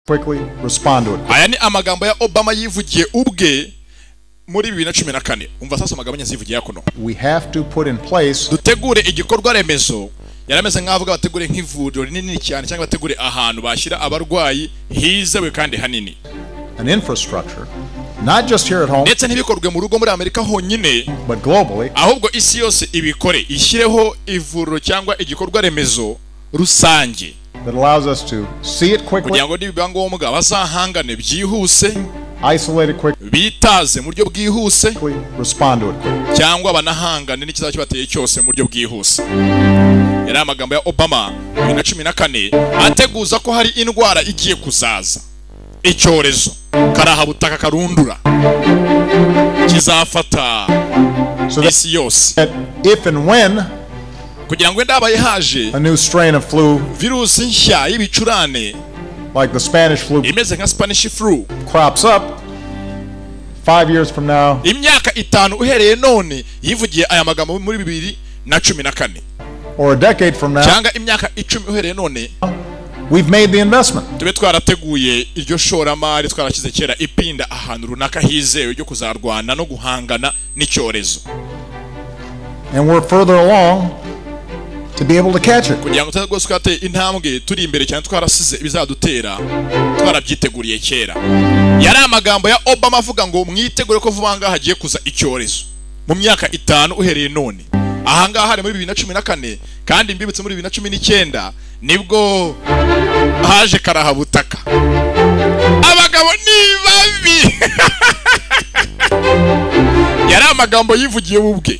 Quickly, respond to it. Aya ni amagambo ya Obama yivugiye ubwe muri 2014. Umva sasa amagambo nyazivugiye yakuno. We have to put in place, dutegure igikorwa remezo. Yarameze nk'avuga bategure nk'ivuriro rinini cyane cyangwa bategure ahantu bashyira abarwayi hizewe kandi hanini. An infrastructure, not just here at home, ndetse ntibikorwe mu rugo muri Amerika honyine, but globally, ahubwo isi yose ibikore, ishyireho ivuriro cyangwa igikorwa remezo rusange that allows us to see it quickly, kugira ngo nibiba ngombwa bazahangane byihuse, isolate it quickly, bitaze mu buryo bwihuse, respond to it quickly. Cyangwa banahangane n'ikizaza kibateye cyose mu buryo bwihuse. Yari amagambo ya Obama 2014 ateguza ko hari indwara igiye kuzaza, icyorezo karahabutaka karundura kizafata isi yose. If and when kugira ngo ndabaye haje a new strain of flu, virusi nshya y'ibicurane like the Spanish flu, imeze nka Spanish flu, crops up 5 years from now, imyaka 5 uhereye none, yivugiye aya magambo muri 2014, or a decade from now, cyangwa imyaka 10 uhereye none, we've made the investment. Tube twarateguye iryo shoramari, twarashyize kera ipinda ahantu runaka hizewe ryo kuzarwana no guhangana n'icyorezo. And we're further along to be able to catch it. Kugira ngo rwose twateye intambwe turi imbere cyane, twarasize ibizadutera, twarabyiteguriye kera. Yari amagambo ya Obama avuga ngo mwitegure ko vuba ngaha hagiye kuza icyorezo mu myaka 5 uhereye none. Aha ngaha hari muri 2014, kandi mbibutse muri 2019 nibwo haje karahabutaka. Abagabo ni babi. Yari amagambo yivugiye ubwe.